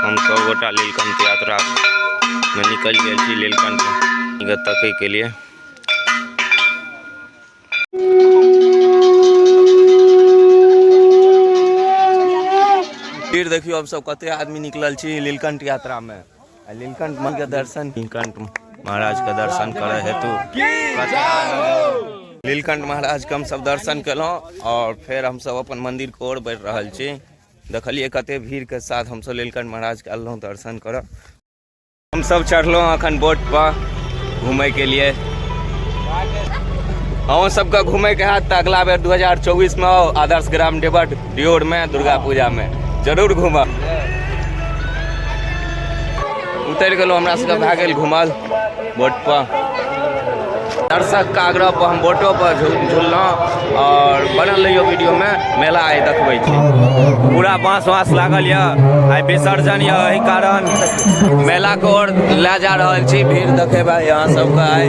हम सब गोटा नीलकंठ यात्रा में निकल गेल छी नीलकंठ तकै के लिए। फिर देखियो हम सब कते आदमी निकलल छी नीलकंठ यात्रा में। आ नीलकंठ मन के दर्शन, नीलकंठ महाराज के दर्शन करे हेतु नीलकंठ महाराज के हम सब दर्शन केलहुँ और फेर हम सब अपन मंदिर के ओर बढ़ि रहल छी। देखलिए कते भीड़ के साथ हम सब नीलकंठ महाराज के अलहुँ दर्शन करऽ। हम सब चढ़लहुँ अखन बोट पर घूमे के लिए। अहूँ सबके घूमे के हैत तऽ अगला बेर 2024 में आओ आदर्श ग्राम डेबट डियोर में दुर्गा पूजा में जरूर घूमब। उतरि गेलहुँ, हमरा सबके भए गेल घूमल बोट पर। दर्शक के आग्रह पर हम बोटो पर झूललहुँ और बनल रहियो वीडियो में। मेला आइ देखबै छी, पूरा बाँस वाँस लागल यऽ, आइ विसर्जन यऽ, एहि कारण मेला के ओर लए जा रहल छी। भीड़ देखेबै अहाँ सबके। आइ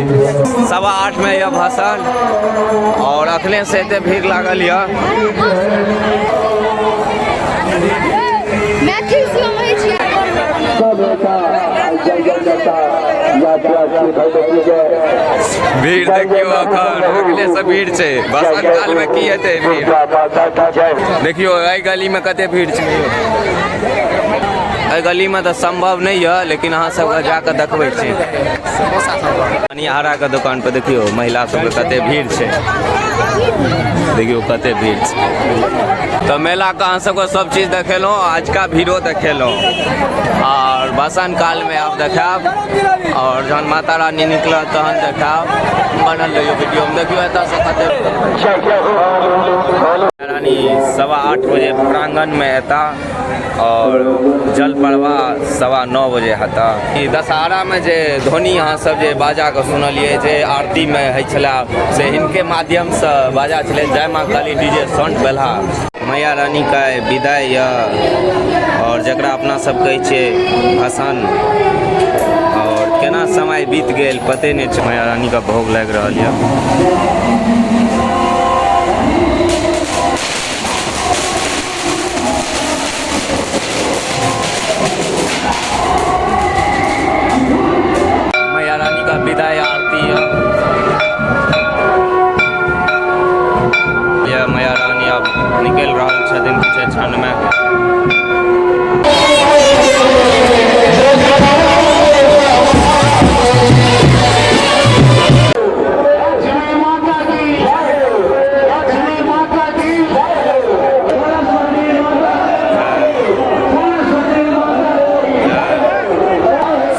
8:15 में यऽ भसान और अखने से एते भीड़ लागल यऽ। मैथिल फिल्म होइ छै। भीड़ देखियो अखन अगले से भीड़ छै। बसंत काल में की हेतै भीड़। देखियो एहि गली में कते भीड़ छै। एहि गली में तऽ संभव नहीं है, लेकिन अहाँ सबके जाके देखबै छी। मनिहारा के दुकान पर देखियो महिला सबके कते भीड़ छै। देखियो कते भीड़ छै। तऽ मेला के अहाँ सबके सब चीज देखेलहुँ, आजका भीड़ो देखेलहुँ और बसंत काल में आब देखायब और जहन माता रानी निकलत तहन देखायब। बनल रहियो वीडियो में। देखियो एतऽ से कते रानी 8:15 बजे प्रांगण में एता और जल प्रवाह 9:15 बजे हेता। ई दशहरा में जे ध्वनि अहाँ सब जे बाजा के सुनलिए, जे आरती में होइ छला, से हिनके माध्यम से बाजा छलै। जय माँ काली डीजे साउंड बेल्हा। मैया रानी का विदाई यऽ और जकरा अपना सब कहै छियै भसान, और केना समय बीत गेल पते नहि छै। मैया रानी का भोग लागि रहल यऽ। मैया रानी का विदाई आरती है। यह मैया रानी अब निकल रहल छथिन किछु क्षण में।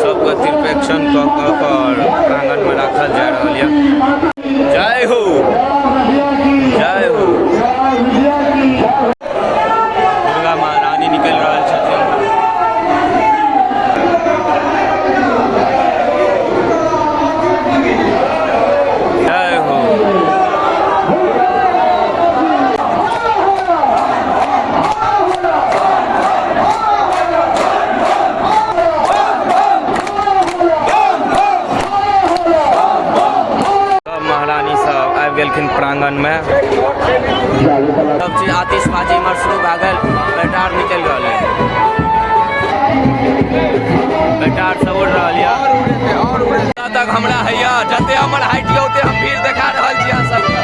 सबके त्रिपेक्षण कऽ कऽ कऽ और प्रांगण में राखल जा रहल यऽ। जय हो, जय हो। दुर्गा महारानी निकलि रहल छथिन। जय हो। सब महारानी सब आबि गेलखिन प्रांगण में। सब चीज आतिशबाजी इम्हर शुरू भए गेल। पेटार निकलि रहल है, पेटार सब उड़ि रहल यऽ। जतऽ तक हमरा होइए, जते हमर हाइट यऽ ओते हम भीड़ देखा रहल छी अहाँ सबके।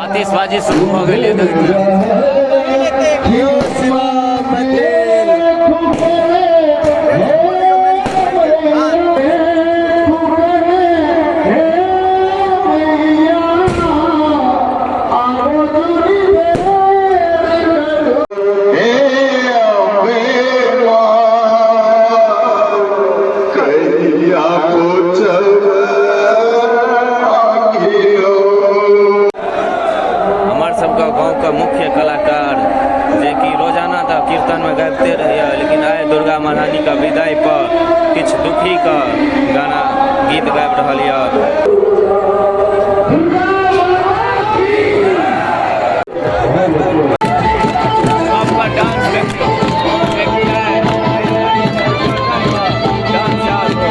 आतिशबाजी शुरू भऽ गेल। हमर सबके गाँवके मुख्य कलाकार जे कि रोजाना तऽ कीर्तनमे गाबिते रहैए, लेकिन आइ दुर्गा महारानीके विदाई पर किछु दुखीके गाना गीत गाबि रहल यऽ। सबके डांस देखियौ, डांस चालू।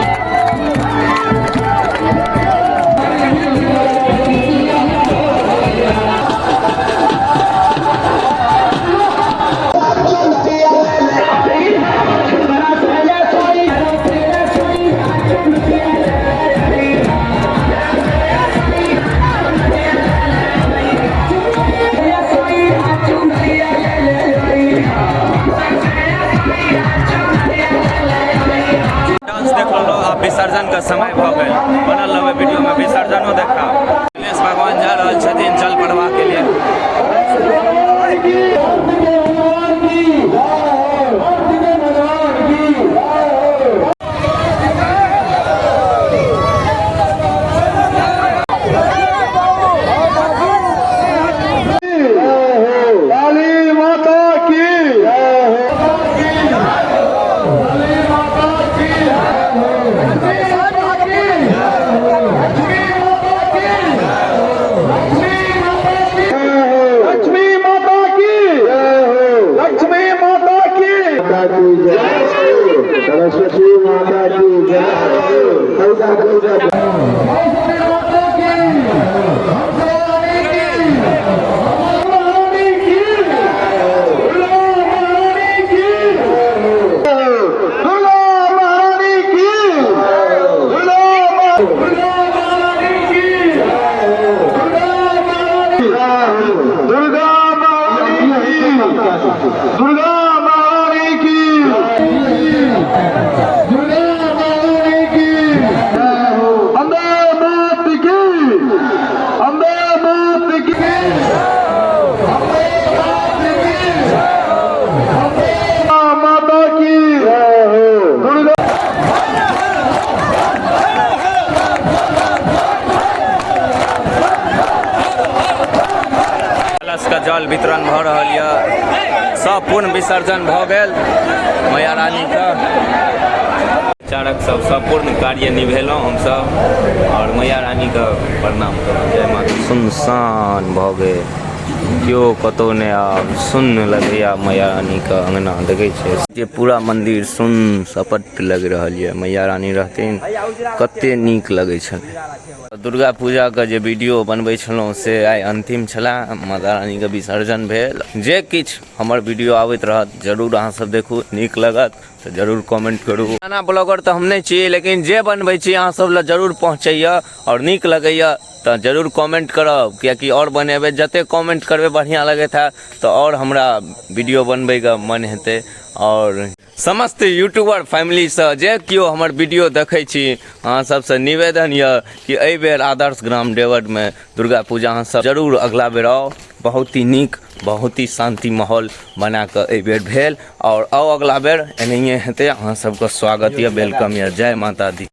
विसर्जन के समय भऽ गेल। बनल रहबै वीडियो में, विसर्जनो देखाब। गणेश भगवान जा रहल छथिन जल प्रवाह के लिए। काली माता की। लक्ष्मी माता की, लक्ष्मी माता की जय, सरस्वती माता की जय। माता की, हंसरानी की, महारानी की, दुर्गा महारानी की, दुर्गा महारानी की, दुर्गा दुर्गा महारानी की, दुर्गा महारानी, दुर्गा महारानी की, दुर्गा महारानी की, दुर्गा महारानी की। अम्बे मात की, अम्बे मात की, अम्बे मात की, अम्बे माता की, दुर्गा। कलश के जल वितरण भऽ रहल यऽ। सब पूर्ण विसर्जन भऽ गेल मैया रानीके। चारक सब सब पूर्ण कार्य निभेलहुँ हमसब आओर मैया रानीके प्रणाम करब। जय माता। सुनसान भऽ गेल, केओ कतहु नहि। आब सुन्न लगैया मैया रानीके अङ्गना। देखै छियै जे पूरा मन्दिर सुन्न सपट लागि रहल यऽ। मैया रानी रहथिन, कते नीक लगै छलै। दुर्गा पूजाके जे वीडियो बनबै छलहुँ से आइ अन्तिम छलए। माता रानीके विसर्जन भेल। जे किछु हमर वीडियो आबैत रहत, जरूर अहाँसब देखू। नीक लगत तऽ जरूर कमेंट करू। खाना ब्लॉगर तऽ हम नहि छी, लेकिन जे बनबै छी अहाँ सब लग जरूर पहुँचैया आओर नीक लगैया तऽ जरूर कमेंट करब, कियाकि आओर बनेबै। जते कमेंट करबै, बढ़िआँ लगैत हैत तऽ आओर हमरा वीडियो बनबैके मन हेतै। आओर समस्त यूट्यूबर फैमिलीसँ, जे केओ हमर वीडियो देखै छी, अहाँ सबसँ निवेदन यऽ कि एहि बेर आदर्श ग्राम डेवटमे दुर्गा पूजा अहाँ सब जरूर अगला बेर आउ। बहुत ही नीक, बहुत ही शान्ति माहौल बना कऽ एहि बेर भेल। आओर आउ, अगला बेर एनाहिए हेतै। अहाँ सबके स्वागत यऽ, welcome यऽ। जय माता दी।